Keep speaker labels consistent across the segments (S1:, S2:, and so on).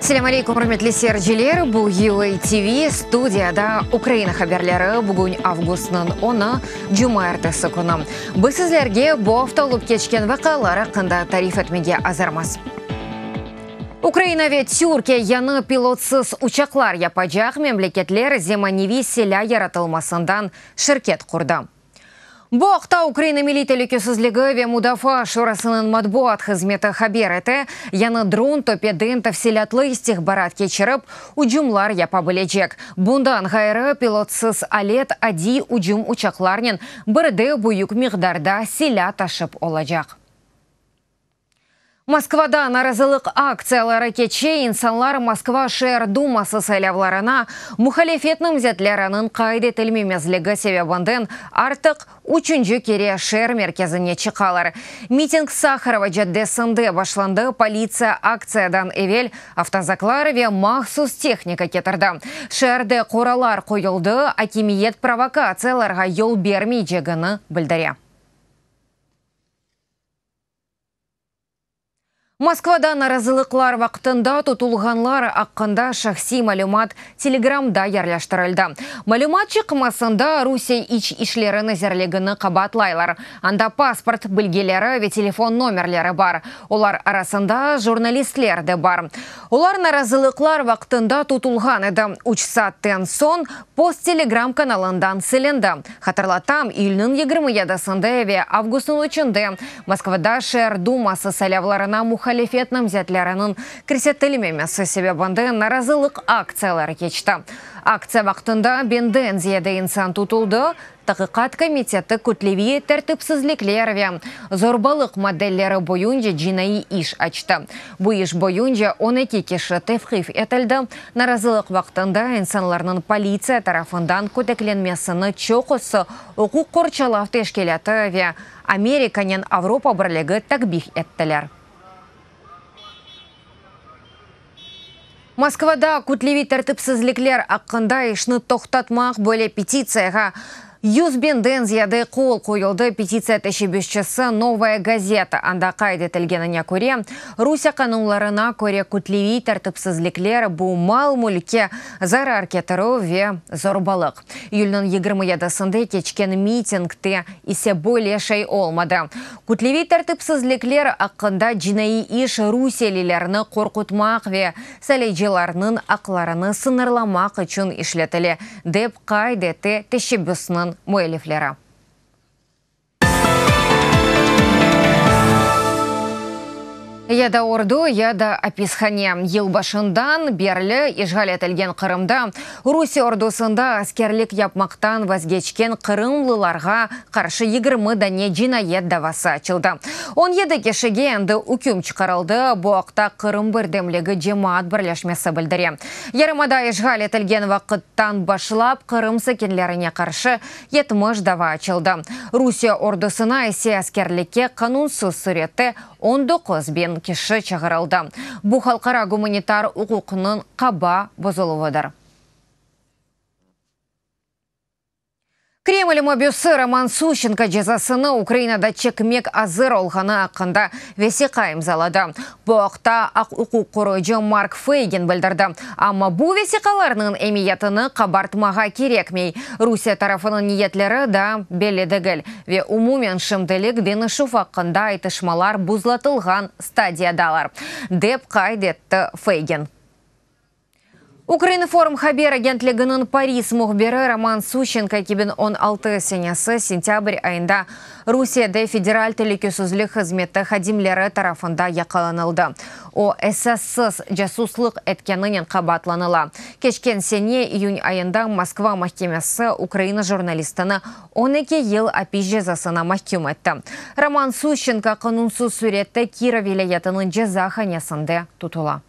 S1: Selâm aleyküm, ürmetli seyirciler! Bu UA TV, studiyada Ukraina haberleri. Bugün avgustnıñ onı, cumaertesi künü. Biz sizlerge bu afta olıp keçken vaqialar aqqında tarif etmege azırmız. Ukraina ve Türkiye yañı pilotsız uçaqlar yapacaq, memleketler zemaneviy silâ yaratılmasından şirket qurdı. Bu aqta Ukraina Milliy telükesizligi ve mudafaa şurasınıñ matbuat hızmeti haber ete. Yañı dron töpeden tafsilâtlı istihbarat keçirip, ücümlar yapa bilecek. Bundan ğayrı, pilotsız alet adiy ücüm uçaqlarnen birde büyük miqdarda silâ taşıp olacaq. Moskvada narazılıq aktsiyaları keçe, insanlar Moskva şeer duması saylavlarına muhalifet namzetleriniñ qayd etilmemezligi sebebinden artıq üçünci kere şeer merkezine çıqalar. Miting Saharova caddesinde başlandı, politsiya aktsiyadan evel avtozaklar ve mahsus tehnika ketirdi. Şeerde qoralar qoyuldı, akimiyet provokatsiyalarğa yol bermeycegini bildire. Moskvada narazılıqlar vaqtında tutulğanlar aqqında şahsiy malümat Telegramda yerleştirildi. Malümat çıqmasında Rusiye İç işleri nazirligini qabaatlaylar. Anda pasport bilgileri ve telefon nomerleri bar. Olar arasında jurnalistler de bar. Olar narazılıqlar vaqtında tutulğan edi. Üç saatten soñ post Telegram kanalından silindi. Hatırlatam, iyülniñ 27-sinde ve avgustnıñ üçünde Moskvada şeer duması saylavlarına muhalifet namzetleriniñ kirsetilmemesi sebebinden narazılıq aktsiyaları keçti. Aktsiya vaqtında biñden ziyade insan tutuldı, Taqiqat komiteti kütleviy tertipsizlikler ve zorbalıq maddeleri boyunca cinaiy iş açtı. Bu iş boyunca 12 kişi tevqif etildi. Narazılıq vaqtında insanlarnıñ politsiya tarafından köteklenmesini çoqusı uquq qorçalav teşkilâtı ve Amerikanen Avropa Birligi takbih ettiler. Moskvada kütleviy tertipsizlikler aqqında işni toqtatmaq böyle petitsiyağa 100 biñden ziyade qol qoyuldı. Petitsiya teşebbüsçisi Novaya gazeta. Anda qayd etilgenine köre, Rusiye qanunlarına köre kütleviy tertipsizlikler bu mal-mülkke zarar ketirüv ve zorbalıq. İyülniñ 27-sinde keçken mitingde ise böyle şey olmadı. Kütleviy tertipsizlikler aqqında cinaiy iş rusiyelilerni qorqutmaq ve saylayıcılarnıñ aqlarını sıñırlamaq içün işletile, dep qayd etti teşebbüsniñ müellifleri. Ya da ordu, ya da apishane. Yılbaşından berli işğal etilgen Qırımda Rusiye ordusında askerlik yapmaqtan vazgeçken qırımlılarğa qarşı 20 dane cinayet davası açıldı. 17 kişige endi üküm çıqarıldı. Bu aqta Qırım birdemligi cemaat birleşmesi bildire. Yarımada işğal etilgen vaqıttan başlap Qırım sakinlerine qarşı 70 dava açıldı. Rusiye ordusına ise askerlikke qanunsız sürette 19 biñ kişi çağırıldı. Bu halqara gumanitar uquqnıñ qaba bozuluvıdır. Kreml mabüsi Roman Suşenko cezasını Ukrainada çekmek azır olğanı aqqında vesiqa imzaladı. Bu aqta aq-uquq qoruyıcı Mark Feygin bildirdi. Amma bu vesiqalarnıñ emiyetini qabartmağa kerekmey. Rusiye tarafınıñ niyetleri daa belli degil. Ve umumen şimdilik deñişüv aqqında aytışmalar buzlatılğan stadiyadalar, dep qayd etti Feygin. Ukrinform haber agentliginiñ Paris mühbiri Roman Suşenko 2016 senesi sentâbr ayında Rusiyede Federal telükesizlik hızmeti hadimleri tarafında yaqalanıldı. O, esassız casuslıq etkeninen qabaatlanıla. Keçken sene iyün ayında Moskva mahkemesi Ukraina jurnalistini 12 yıl apis cezasına mahküm etti. Roman Suşenko qanunsız sürette Kirov vilâyetiniñ cezahanesinde tutula.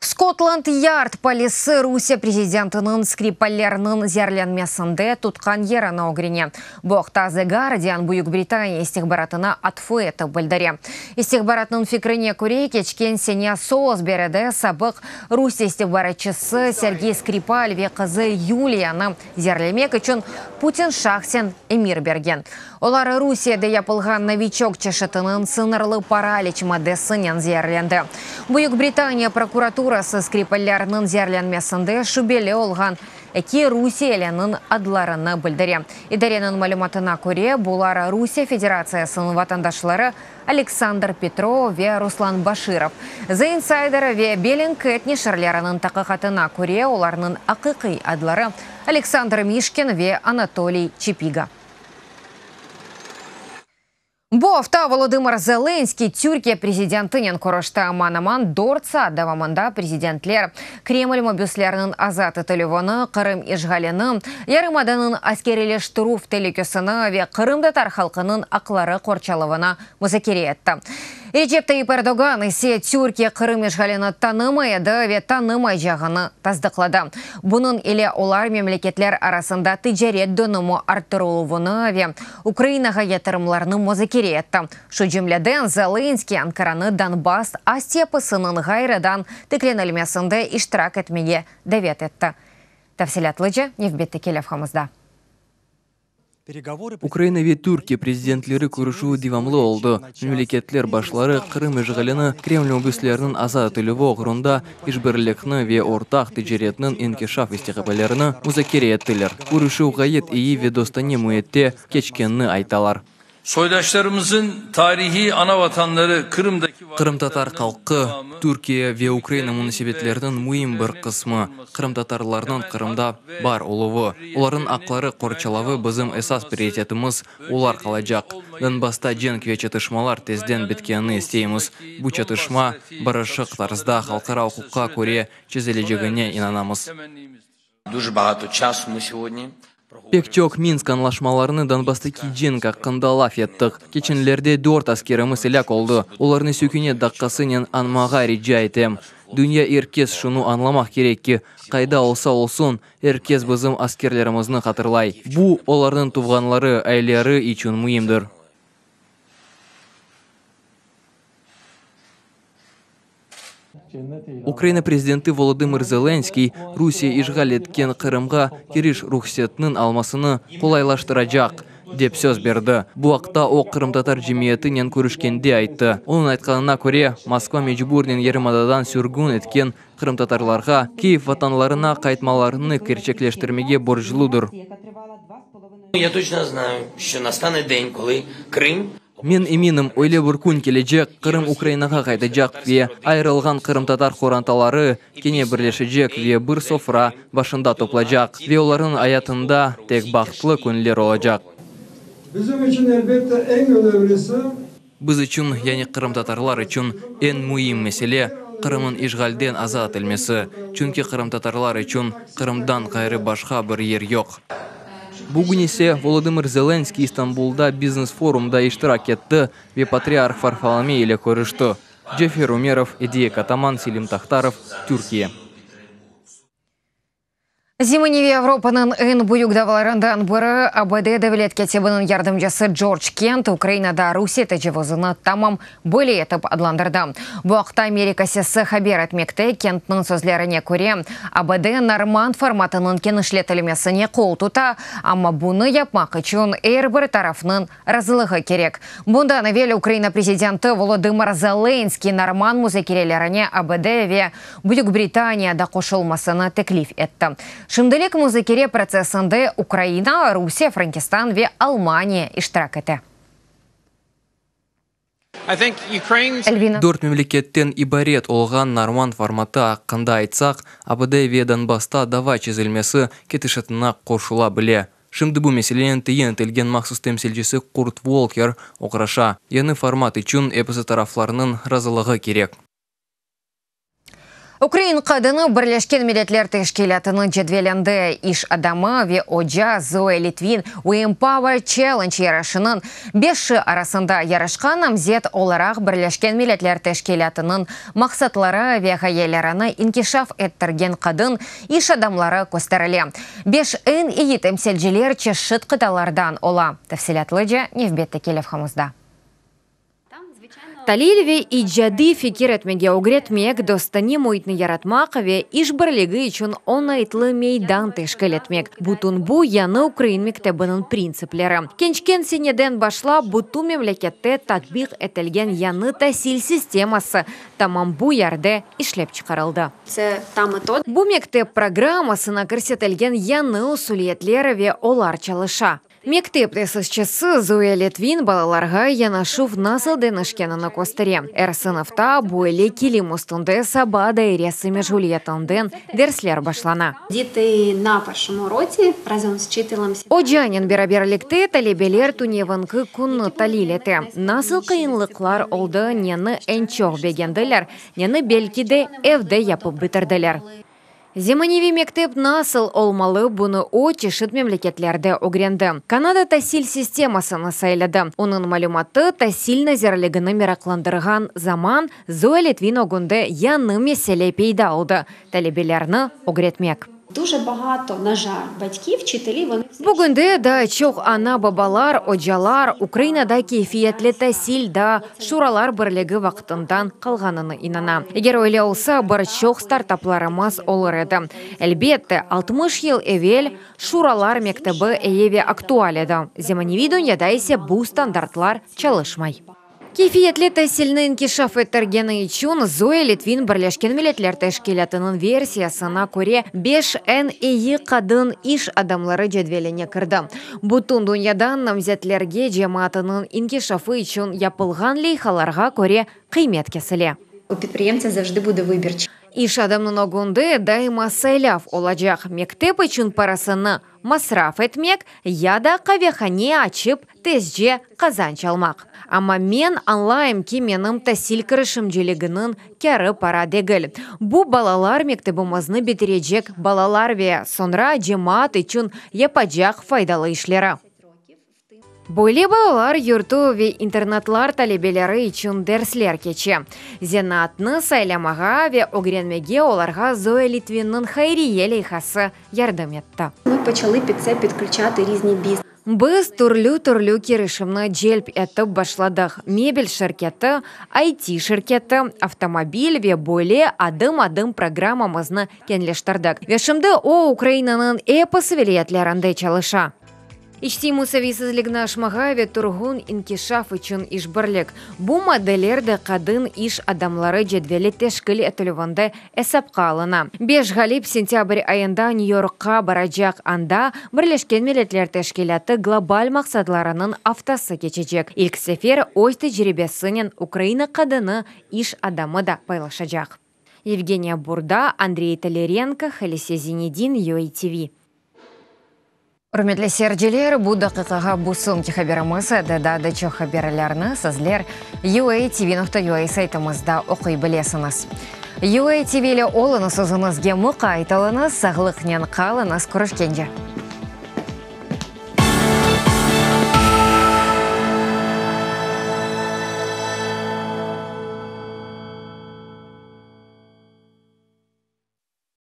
S1: Skotland Yard polisi Rusiye prezidentiniñ Skripallerniñ zeerlenmesinde tutqan yerini ögrene. Bu aqta The Guardian Büyük Britaniya istihbaratına atfı etip bildire. İstihbaratnıñ fikrine köre, keçken sene Solsberide sabıq Rusiye istihbaratçısı Sergey Skripal ve qızı Yuliyanı zeerlemek içün Putin şahsen emir bergen. Olar Rusiyede yapılğan Noviçok çeşitiniñ sıñırlı paraliç maddesinen zeerlendi. Büyük Britaniya prokuraturası Skripallerniñ zeerlenmesinde şübeli olğan eki rusiyeliniñ adlarını bildire. İdareniñ malümatına köre, bular Rusiye Federatsiyasınıñ vatandaşları Aleksandr Petrov ve Ruslan Başirov. The Insider ve Bellingcat neşirleriniñ taqiqatına köre, olarnıñ aqiqiy adları Aleksandr Mişkin ve Anatoliy Çepiga. Bu afta Volodımır Zelenskıy Türkiye prezidentinen körüşti. Aman-aman dört saat devamında prezidentler Kreml mabüsleriniñ azat etilüvini, Qırım işğalini, yarımadanıñ askeriyleştirüv telükesini ve qırımtatar halqınıñ aqları qorçalavını muzakere etti. Recep Tayyip Erdoğan ise Türkiye Qırım işğalini tanımay edi ve tanımaycağını tasdıqladı. Bunıñ ile olar memleketler arasında ticaret dönümi arttırıluvını ve Ukrainağa yatırımlarnı muzakere etti. Şu cümleden, Zelenskıy Ankaranı Donbass astyapısınıñ ğayrıdan tiklenilmesinde iştirak etmege davet etti. Tafsilâtlıca nevbetteki levhamızda.
S2: Ukraina ve Türkiye prezidentleri körüşüvi devamlı oldı. Memleketler başları Qırım işğalini, Kreml mabüsleriniñ azat etilüvi oğrunda işbirlikni ve ortaq ticaretniñ inkişaf istiqballerini muzakere ettiler. Körüşüv ğayet eyi ve dostane müitte keçkenini aytalar.
S3: Soydaşlarımızın tarihiy ana vatanları Kırımdaki
S2: Qırımtatar halqı, Türkiye ve Ukraina munasebetleriniñ müim bir qısmı, qırımtatarlarnıñ Qırımda bar oluvı, olarnıñ aqları qorçalavı bizim esas prioritetimiz olaraq qalacaq. Donbassta cenk ve çatışmalar tezden bitkenini isteymiz. Bu çatışma barışıq tarzda, halqara uquqqa köre çezilecegine inanamız. Pek çoq Minsk añlaşmalarını, Donbasstaki cenk aqqında laf ettik. Keçenlerde dört askerimiz elâk oldı. Olarnı sükünet daqqasınen añmağa rica etem. Dünya er kes şunı añlamaq kerek ki, qayda olsa olsun, er kes bizim askerlerimizni hatırlay. Bu, olarnıñ tuvğanları, aileleri içün müimdir. Ukraina prezidenti Volodımır Zelenskıy, Rusiye işğal etken Qırımğa kiriş ruhsetniñ almasını qolaylaştıracaq, dep söz berdi. Bu aqta o, qırımtatar cemiyetinen körüşkende ayttı. Onıñ aytqanına köre, Moskva mecburnen yarımadadan sürgün etken qırımtatarlarğa Kyiv vatanlarına qaytmalarını kerçekleştirmege borcludır. Men eminim, öyle bir kün kelecek, Qırım Ukrainağa qaytacaq ve ayırılğan qırımtatar qorantaları kene birleşecek ve bir sofra başında toplacaq ve olarnıñ ayatında tek bahtlı künler olacaq.
S4: Bizim içün, elbette, eñ önemlisi.
S2: Biz içün, yani qırımtatarlar içün eñ müim mesele, Qırımnıñ işğalden azat etilmesi, çünki qırımtatarlar içün Qırımdan ğayrı başqa bir yer yoq. Bugün ise Volodımır Zelenskıy İstanbulda biznes-forumda iştirak etti ve patriarh Varfolomey ile körüşti. Cefer Ümerov, Ediye Kataman, Selim Tahtarov, Türkiye.
S1: Zemaneviy Avropanıñ eñ büyük davalarından biri, ABD devlet kâtibiniñ yardımcısı Corc Kent Ukrainada Rusiye tecavuzını tamam böyle etip adlandırdı. Bu aqta Amerika Sesi haber etmekte. Kentniñ sözlerine köre, ABD normand formatınıñ kenişletilmesine qol tuta, amma bunı yapmaq içün er bir tarafnıñ razılığı kerek. Bundan evel Ukraina prezidenti Volodımır Zelenskıy norman muzakerelerine ABD ve Büyük Britaniya da qoşulmasını teklif etti. Şimdilik muzakere protsessinde Ukraina, Rusiye, Frenkistan ve Almaniya iştirak ete.
S2: Dört memleketten ibaret olğan normand formatı aqqında aytsaq, ABD ve Donbassta dava çezilmesi ketişatına qoşula bile. Şimdi bu meselenen tayin etilgen mahsus temsilcisi Kurt Volker oğraşa. Yañı format içün episi taraflarnıñ razılığı kerek.
S1: Ukrain qadını Birleşken Milletler Teşkilâtınıñ cedvelinde iş adamı ve oca Zoya Litvin WeEmpower Challenge yarışınıñ beşi arasında yarışqa namzet olaraq Birleşken Milletler Teşkilâtınıñ maqsatları ve ğayelerini inkişaf ettirgen qadın iş adamları kösterile. Beş eñ eyi temsilciler çeşit qıtalardan ola. Tafsilâtlıca nevbetteki levhamızda. Talil ve icadiy fikir etmege ögretmek, dostane müitni yaratmaq ve işbirligi içün oñaytlı meydan teşkil etmek, bütün bu, yañı ukrain mektebiniñ printsipleri. Keçken seneden başlap bütün memlekette tatbiq etilgen yañı tasil sisteması tamam bu yerde işlep çıqarıldı. Bu mektep programmasına kirsetilgen yañı usuliyetler ve olar çalışa. Mektep tesisçisi Zoya Litvin balalarğa yanaşuv nasıl deñişkenini köstere. Er sınıfta böyle kilim üstünde saba dairesi meşğuliyetinden dersler başlana. Ocanen beraberlikte talebeler tünevinki künni talil ete, nasıl qıyınlıqlar oldı, neni eñ çoq begendiler, neni belki de evde yapıp bitirdiler. Zemaneviy mektep nasıl olmalı, bunı o, çeşit memleketlerde ögrendi. Kanada tasil sistemasını sayladı. Onıñ malümatı Tasil nazirligini meraqlandırğan zaman Zoya Litvin ögünde yañı mesele peyda oldı, talebelerni ögretmek. Bugünde daa çoq ana-babalar, ocalar Ukrainada keyfiyetli tasil daa Şuralar Birligi vaqtından qalğanına inana. Eger öyle olsa, bir çoq startaplarımız olur edi. Elbette, 60 yıl evel Şuralar mektebi eyi ve aktual edi, zemaneviy dünyada ise bu standartlar çalışmay. Keyfiyetli tasilni inkişaf ettirgeni içün Zoya Litvin Birleşken Milletler Teşkilâtınıñ versiyasına köre beş eñ eyi qadın iş adamları cedveline kirdi. Bütün dünyadan namzetlerge cemaatınıñ inkişafı içün yapılğan leyhalarğa köre qıymet kesile. İş adamnıñ ögünde daima saylav olacaq, mektep içün parasını masraf etmek ya da qavehane açıp tezce qazanç almaq. Amma men añlayım ki, menim tasil kirişimciliginiñ kârı para degil. Bu, balalar mektebimizni bitirecek balalar ve soñra cemaat içün yapacaq faydalı işleri. Böyle balalar yurtu ve internatlar talebeleri içün dersler keçe. Zenaatnı saylamağa ve ögrenmege olarğa Zoya Litvinniñ hayriye leyhası yardım etti. Biz türlü-türlü kirişimni celp etip başladıq, mebel şirketi, IT şirketi, avtomobil ve böyle adım-adım programmamıznı keñleştirdik. Ve şimdi o, Ukrainanıñ episi vilâyetlerinde çalışa. İçtimaiy musaviysizlikni aşmağa ve turğun inkişaf içün işbirlik, bu maddeler de qadın iş adamları cedveli teşkil etilüvinde esapqa alına. Beş ğalip sentâbr ayında Nyü-Yorkqa baracaq, anda Birleşken Milletler Teşkilâtı global maqsadlarınıñ aftası keçecek. İlk sefer öz tecribesinen Ukraina qadını iş adamı da paylaşacaq. Yevgeniya Burda, Andrey Tolyarenko, Halise Zinedin, UATV. Ürmetli seyirciler, bu daqiqağa bu soñki haberimiz edi. Daa da çoq haberlerni sizler uatv.ua saytımızda oquy bilesiñiz. UATV ile oluñız, özüñizge muqayt oluñız, sağlıqnen qalıñız, körüşkence!